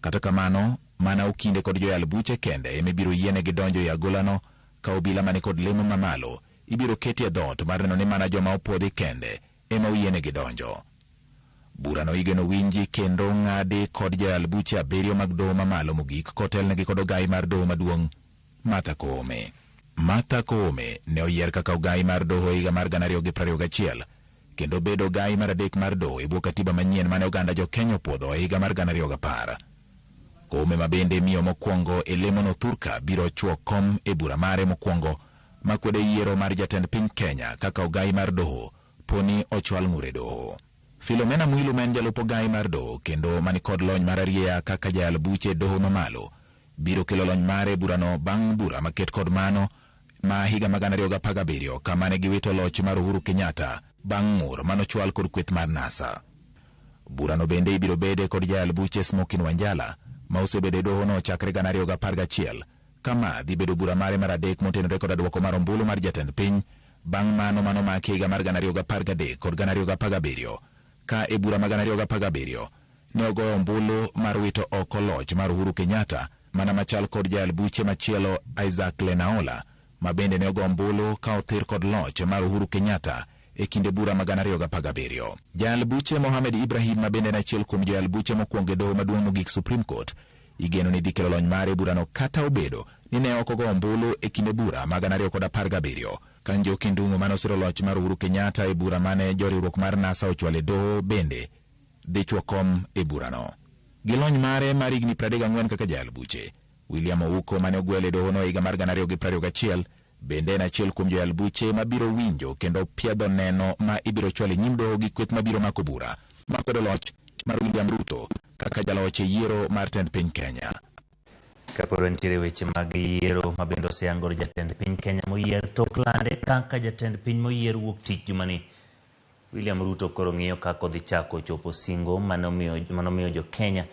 Kata kamano, mana okinde kod joyal buche kende ema ibiro yienegi donjo e agolano ka obila mani kod lemo mamalo ibiro keti e dhoot mar neno ni mana joma opuodhi kende ema oyienegi donjo. Burano igeno winji kendo ng'adi kod joyal buche 7 mag doho mamalo mogik kotelnegi kod ogai mar doho maduong' Martha Koome. Martha Koome ne oyier kaka ogai mar doho higa mar 2021 kendo bedo ogai mar 3 mar doho e bwo katiba manyien mane oganda jo Kenya opuodho e higa mar 2010. Koome ma bende miyo mokwongo e lemono thurka biro chwo kom e bura mare mokwongo makwedo yiero mar jatend piny Kenya kaka ogai mar doho poni ochwal ng'ur e doho. Philomena Mwilu ma en jalup ogai mar doho kendo mani kod lony mar arieya kaka jayal buche doho mamalo biro kelo lony mare e burano bang' bura maket kod mano ma higa mag 2017 kama ne giwito loch mar Uhuru Kenyatta bang' ng'ur manochwal kod kweth mar NASA. Burano bende ibiro bede kod jayal buche Smokin Wanjala ma osebedo e dohono chakre 2011 kama dhi bedo bura mare mar 3 motenore kod duoko mar ombulu mar jatend piny bang' mano manomaki higa mar 2013 kod 2017 ka e bura mag 2017 ne ogoyo ombulu mar wito oko loch mar Uhuru Kenyatta mana machal kod jayal buche machielo Isaac Lenaola ma bende ne ogo ombulu ka othir kod loch mar Uhuru Kenyatta e kinde bura mag 2017. Jayal buche Mohamed Ibrahim ma bende en achiel kuom joyal buche mokwongo e doho maduong' mogik Supreme Court igeno ni dhi kelo lony mare e burano kata obedo ni ne ok ogo ombulu e kinde bura mag 2017. Ka Njoki Ndung'u mane osiro loch mar Uhuru Kenyatta e bura mane joriwruok mar NASA ochwalo e doho bende dhi chwo kom e burano. Gi lony mare mar higni 34 kaka jayal buche, William Ouko mane ogwel e dohono e higa mar 2021 bende en achiel kuom joyal buche mabiro winjo kendo piedho neno ma ibiro chwal e nyim doho gi kweth mabiro mako bura makwedo loch mar William Ruto kaka jaloch e yiero mar tend piny Kenya. Kapod wantiere weche mag yiero ma bende oseyangore jatend piny Kenya moyier tok lande kaka jatend piny moyier wuok tich jumani. William Ruto koro ng'iyo kaka odhi chako chopo singo mane omiyo jo Kenya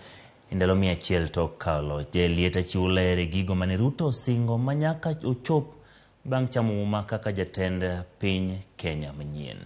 e ndalo 100 tok kawo loch. Jaelieta chiwo ler e gigo mane Ruto osingo ma nyaka ochop bang' chamo muma kaka jatend piny Kenya manyien.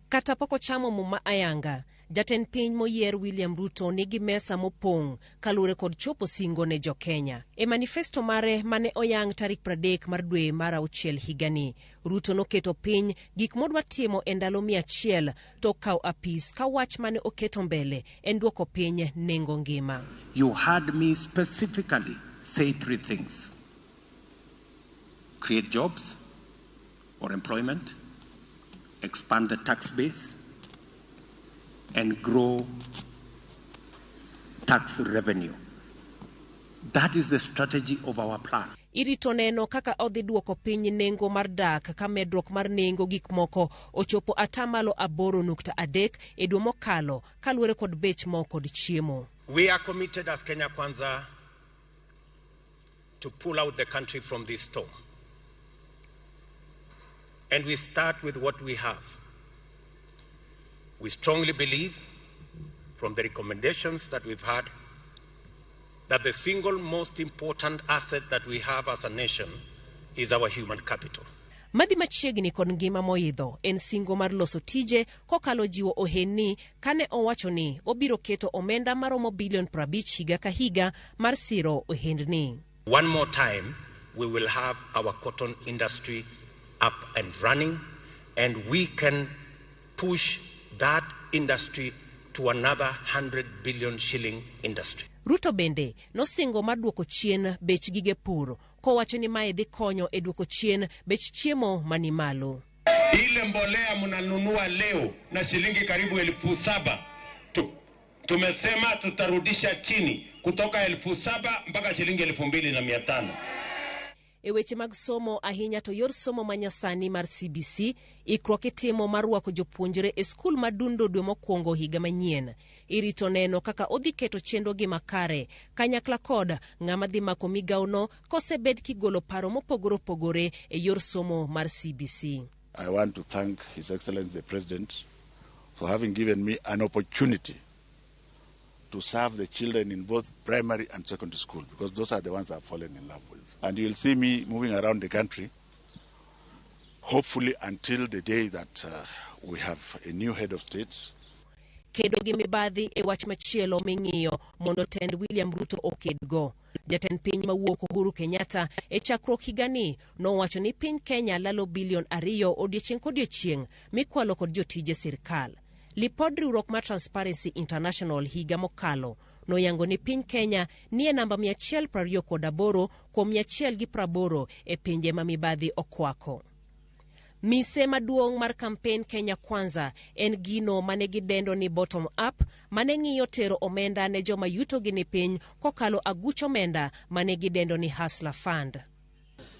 Kata pok ochamo muma ayanga, jatend piny moyier William Ruto nigi mesa mopong' kaluwore kod chopo singo ne jo-Kenya. E manifesto mare mane oyang tarik 30 mar dwe mar auchiel higani, Ruto noketo piny gik modwa timo e ndalo 100 tok kawo apis ka wach mane oketo mbele en duoko piny nengo ngima. You heard me specifically say three things: create jobs or employment, expand the tax base, and grow tax revenue. That is the strategy of our plan. Irito neno kaka odhi duoko piny nengo mar dak ka medruok mar nengo gik moko ochopo atamalo 8.3 e dwe mokalo kaluwore kod bech mo kod chiemo. We are committed as Kenya Kwanza to pull out the country from this storm. And we start with what we have. We strongly believe, from the recommendations that we've had, that the single most important asset that we have as a nation is our human capital. Madhi machiegni kod ngima moidho en singo mar loso tije kokalo jiwo ohendni kane owacho ni obiro keto omenda maromo bilion 50 higa ka higa mar siro ohendni. One more time, we will have our cotton industry up and running, and we can push that industry to another 100 billion shilling industry. Ruto bende nosingo mar duoko chien bech gige pur kowacho ni mae dhi konyo e duoko chien bech chiemo mani malo. Ile mbolea mnanunua leo na shilingi karibu 7,000 tu, tumesema tutarudisha chini kutoka 7,000 mpaka shilingi 2,500. E weche mag somo ahinya to yor somo manyasani mar CBC ikruok itimo mar rwako jopuonjre e skul madundo dwe mokwongo higa manyien. Irito neno kaka odhi keto chenro gi makare kanyakla kod ng'ama dhi mako migawono kosebed kigolo paro mopogore opogore e yor somo mar CBC. I want to thank His Excellency the President for having given me an opportunity to serve the children in both primary and secondary school, because those are the ones I've fallen in love with. And you'll see me moving around the country, hopefully until the day that we have a new head of state. Kedo gi mibadhi e wach machielo ming'iyo mondo tend William Ruto okedgo. Jatend piny mawuok Uhuru Kenyatta e chakruok higani nowacho ni piny Kenya lalo bilion 2 odiechieng' kodiechieng' mikwalo kod jotije sirkal. Lipod riwruok mar Transparency International higa mokalo noyango ni piny Kenya nie namba 128 kuom 180 e pinje ma mibadhi okwako. Mise maduong' mar kampen Kenya Kwanza en gino mane gidendo ni bottom up mane ng'iyo tero omenda ne joma yutogi ni piny kokalo aguch omenda mane gidendo ni Hustler Fund.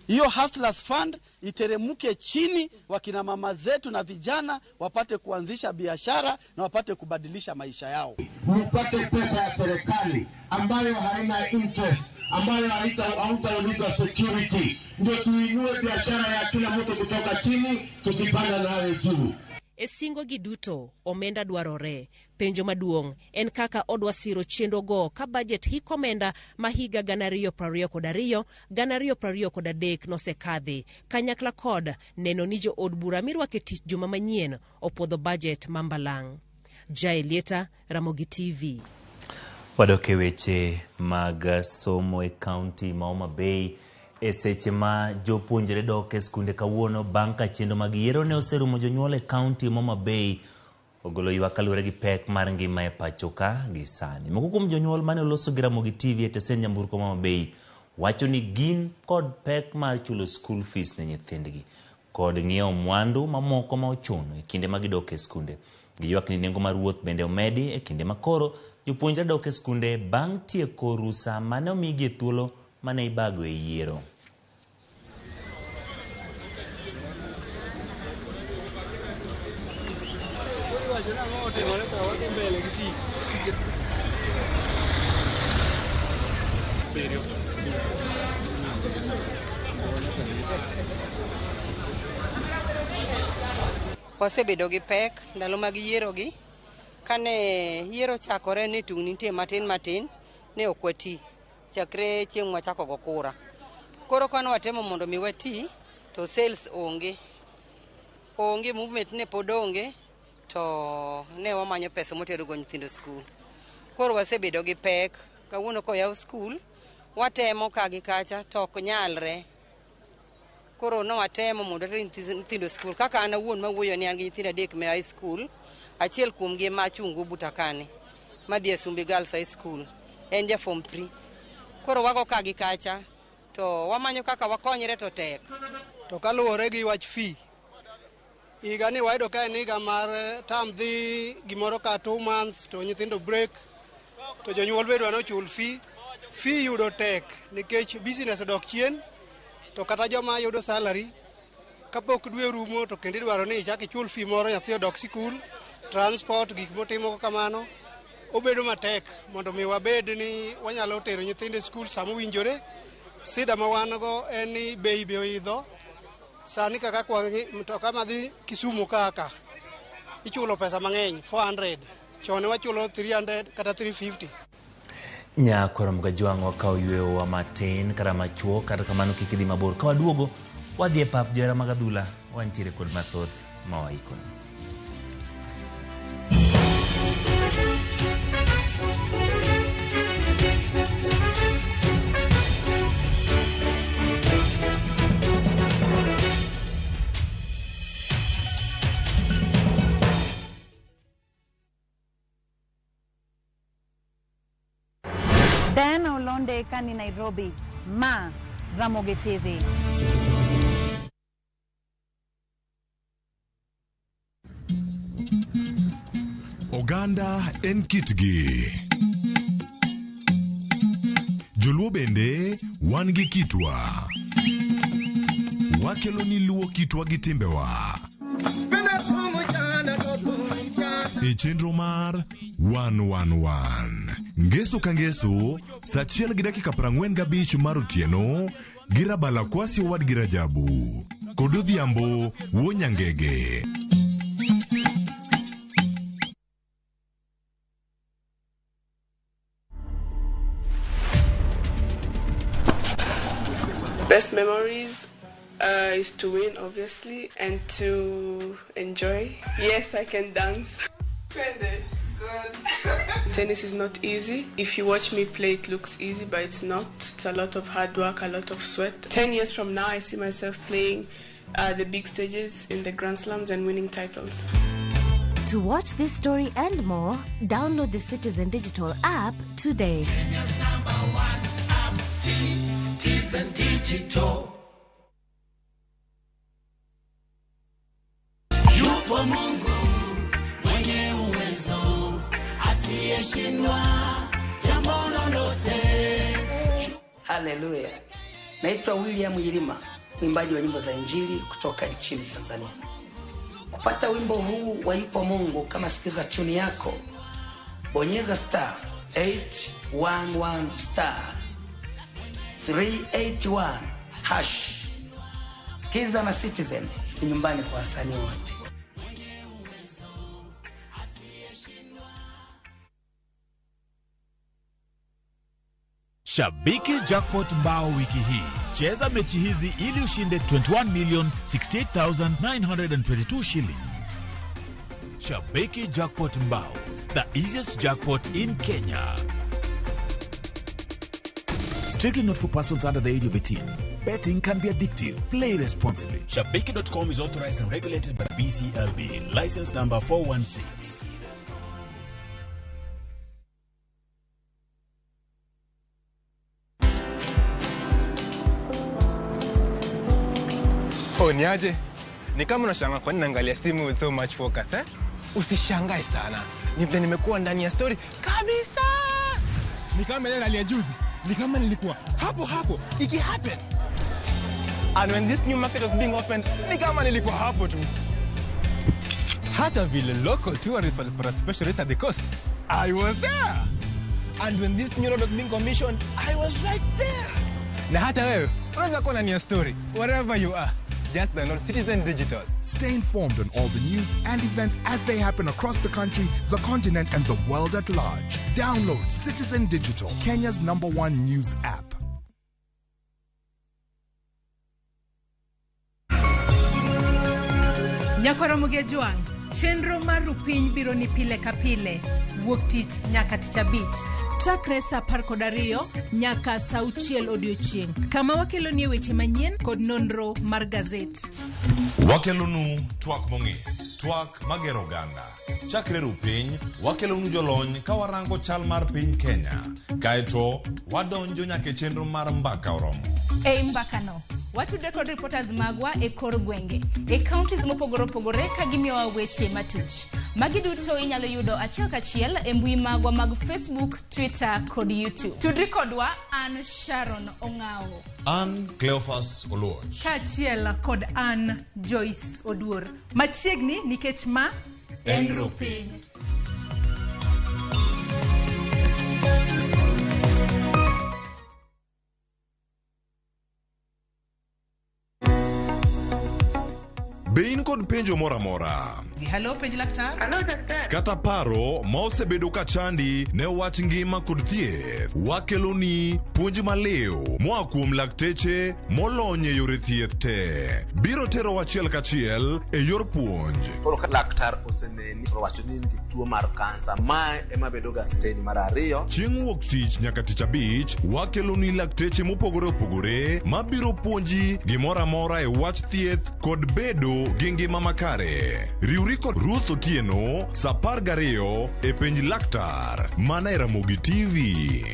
Hiyo Hustlers Fund iteremke chini, wakina mama zetu na vijana wapate kuanzisha biashara na wapate kubadilisha maisha yao. Mpate pesa ya serikali ambayo haina interest, ambayo hautaulizwa security, ndio tuinue biashara ya kila mtu kutoka chini tukipanda nayo juu. E singo gi duto, omenda dwarore. Penjo maduong' en kaka odwa siro chenro go ka bajet hik omenda ma higa 2022 2023 nosekadhi kanyakla kod neno ni jo od bura mirwake tich juma manyien opuodho bajet mambalang'. Jaelieta, Ramogi TV. Wadok e weche mag somo e kaunti ma Homa Bay e seche ma jopuonjre dok e skunde kawuono bang' ka chenro mag yiero ne oserumo. Jonyuol e kaunti ma Homa Bay ogolo ywak kaluwore gi pek mar ngima e pacho ka gi sani. Moko kuom jonyuol mane oloso gi Ramogi TV e tesend nyamburko ma Homa Bay wacho ni gin kod pek mar chulo school fees ne nyithindgi. kod ng'iewo mwandu mamoko ma ochuno e kinde ma gidok e skunde. Giywak ni nengo mar wuoth bende omedi e kinde ma koro jopuonjre dok e skunde bang' tieko rusa mane omigi e thuolo mane ibago e yiero. Wasebedo gi pek ndalo mag yiero gi. Kane yiero chakore ni tungni nitie matin matin, ne ok wati chakre chieng' mwachako go kura. Koro kane watemo mondo mi wati, to sales onge. Onge, movement ne pod onge, to ne wamanyo pesa motero go nyithindo skul. Koro wasebedo gi pek. Kawuono koyaw skul, watemo ka gi kacha to ok nyalre. Koro ne watemo mondo water nyithindo skul. Kaka an awuon mawuoyo ni an gi nyithindo adek me high school, achiel kuomgi ema achungo buta kani, madhi e Sumbi Girls High School, en ja form 3. Koro wago ka gi kacha, to wamanyo kaka wakonyre to tek. To kaluwore gi wach fee, higa ni wayudo ka en higa mar term dhi gimoro ka 2 months to nyithindo break, to jonyuol be dwa ni ochul fee. Fee yudo tek nikech business odok chien, to kata joma yudo salary kapok dwe orumo to kendo idwaro ni ichak ichul fee moro nyathi odok sikul, transport, gik motimo kamano, obedo matek mondo mi wabed ni wanyalo tero nyithindo e skul sama owinjore. Sida ma wan go en ni bei be oidho. Sani kaka kwa mtoka madhi Kisumu kaka ichulo pesa mang'eny 400, chon wachulo 300 kata 350. Nyakoro Mgajwang' wakawo yweyowa matin kata machuok, kata kamano kik idhi mabor. Ka waduogo, wadhi e pap johera mag adhula, wantiere kod mathoth ma waikoni. Diana Olonde kani Nairobi, ma Ramogi TV. Oganda en kitgi. Joluo bende wan gi kitwa. Wakelo ni luo kitwa gi timbewa. E chenro mar 111. Ngeso ka ngeso, saa 1:45 mar otieno, gi Rabala Kwasi owadgi Rajabu. Kod Odhiambo wuo Nyangege. Best memories is to win, obviously, and to enjoy. Yes, I can dance. Good. Tennis is not easy. If you watch me play, it looks easy, but it's not. It's a lot of hard work, a lot of sweat. 10 years from now, I see myself playing the big stages in the Grand Slams and winning titles. To watch this story and more, download the Citizen Digital app today. Kenya's number one app, Citizen Digital. Yupo Mungu mwenye uwezo asiyeshindwa jambo lolote. Haleluya. Naitwa William Yilima, mwimbaji wa nyimbo za Injili kutoka nchini Tanzania. Kupata wimbo huu wa Yupo Mungu kama sikiza tune yako, bonyeza star 811 star 381 hash. Sikiza na Citizen ni nyumbani kwa wasanii wote. Shabiki Jackpot mbao wiki hii. Cheza mechi hizi ili ushinde 21,068,922 shillings. Shabiki Jackpot mbao, the easiest jackpot in Kenya. Strictly not for persons under the age of 18. Betting can be addictive. Play responsibly. Shabiki.com is authorized and regulated by BCLB. License number 416. Oh, niaje? Ni kama unashangaa kwa nini naangalia simu with so much focus, eh? Usishangae sana. Ni vile nimekuwa ndani ya story kabisa. Ni kama ile rally ya juzi. Ni kama nilikuwa hapo hapo iki happen. And when this new market was being opened, ni kama nilikuwa hapo tu. Hata vile local tourists walipata special rate at the coast, I was there. And when this new road was being commissioned, I was right there. Na hata wewe unaweza kuwa ndani ya story wherever you are. Just download Citizen Digital. Stay informed on all the news and events as they happen across the country, the continent, and the world at large. Download Citizen Digital, Kenya's #1 news app. Nyakwara Jwang', chenro mar Rupiny biro ni pile ka pile, wuok tich nyaka tich abich, chakre saa 12 nyaka saa 6 odiochieng', kama wakelonie weche manyien kod nonro mar gazet. Wakelonu twak mong'ith, twak magero oganda. Chakre Rupiny, wakelonu jolony ka warango chal mar piny Kenya. Kaeto, wadonjo nyaka e chenro mar Mbaka Oromo. Ei mbakano, watudre kod reporters magwa e kor gwenge, e counties mopogore opogore ka gimiyowa weche matuch. Magi duto inyalo yudo achiel kachiel e mbui magwa mag Facebook, Twitter kod YouTube. Tudri kodwa an Sharon Ong'awo. An Cleophas Oluoch. Kaachiel kod an Joyce Oduor. Machiegni nikech ma en Rupiny. Be in kod penjo moro amora? Hello, penj laktar. Hello, daktari. Kata paro ma osebedo ka chandi ne wach ngima kod thieth, wakeloni puonj maliw moa kuom lakteche molony e yore thieth te. Biro tero achiel kachiel e yor puonj. Koro ka laktar oseneni to owacho ni in gi tuo mar kansa, mae ema bedo ga stage mar ariyo. Chieng' wuok tich nyaka tich abich, wakeloni lakteche mopogore opogore mabiro puonji gimoro amora e wach thieth kod bedo gi ngima makare. Riwri kod Ruth Otieno saa 12 e penj laktar mana e Ramogi TV.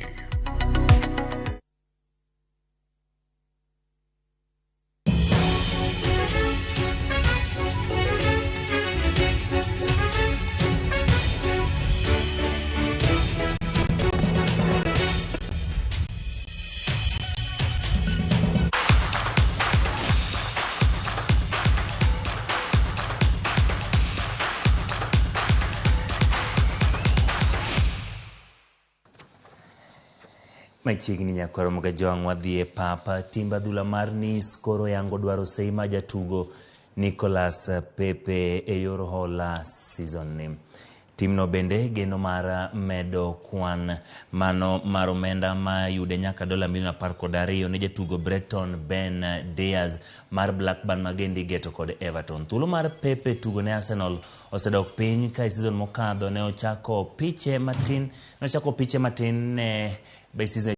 Machiegni nyakwaro Mogajwang' wadhi e papa. Timb adhula mar Nice koro yango dwaro sei ma jatugo Nicolas Pepe e yor hola season ni. Timno bende geno mar medo kwan mano mar omenda ma yude nyaka dola milion 12 ne jatugo Breton Ben Diaz mar Blackburn magendi geto kod Everton. Thuolo mar Pepe tugo ne Arsenal osedok piny ka e season mokadho ne ochako piche matin ne season